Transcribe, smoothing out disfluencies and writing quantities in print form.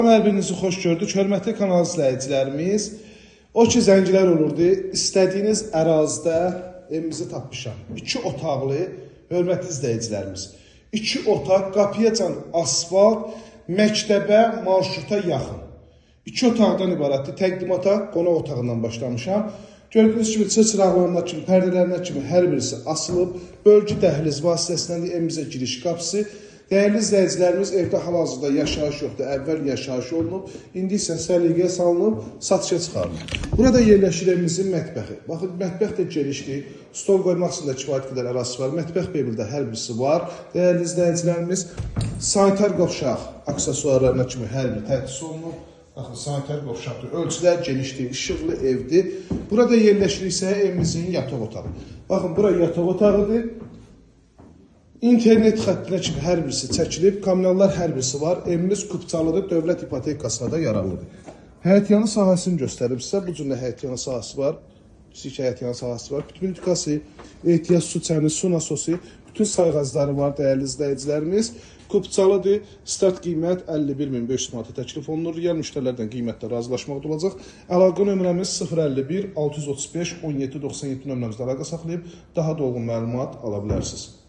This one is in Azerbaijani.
Hər birinizi xoş gördük. Hörmətli kanal izləyicilərimiz, o ki zənglər olurdu, istədiyiniz ərazidə evimizi tapmışam. 2 otaqlı, hörmətli izləyicilərimiz. 2 otaq, qapıyacan asfalt, məktəbə, marşruta yaxın. 2 otaqdan ibarətdir. Təqdimata qonaq otağından başlamışam. Gördüyünüz kimi çıraqlarına kimi, pərdələrinə kimi hər birisi asılıb. Bölgü dəhliz vasitəsilə evimizə giriş qapısı. Dəyərli izləyicilərimiz, evdə hal-hazırda yaşayış yoxdur. Əvvəl yaşayış olunub, indi isə səliqəyə salınıb, satışa çıxarılıb. Burada yerləşir evimizin mətbəxi. Baxın, mətbəx də genişdir. Stol qoymaq üçün də kifayət qədər ərazisi var. Mətbəx mebeldə hər birisi var. Dəyərli izləyicilərimiz, sanitar qovşaq aksesuarlarına kimi hər biri təchiz olunub. Baxın, sanitar qovşaqdır. Ölçülər genişdir, işıqlı evdir. Burada yerləşir isə evimizin yataq otağı. Baxın, bura yataq otağıdır. İnternet xəttinə kimi hər birisi çəkilib, kommunallar hər birisi var. Evimiz kupçalıdır, dövlət ipotekasına da yararlıdır. Həyətyanı sahəsini göstərim sizə. Bu cürlə həyətyanı sahəsi var. Kiçik həyətyanı sahəsi var. Bütün ülkası, ehtiyac su çəni, su nasosu, bütün sayğacları var dəyərli izləyicilərimiz. Kupçalıdır. Start qiymət 51.500 manata təklif olunur. Real müştərilərdən qiymətdə razılaşmaq da olacaq. Əlaqə nömrəmiz 051 635 17 97 nömrəmizlə əlaqə saxlayıb daha dolğun məlumat ala bilərsiniz.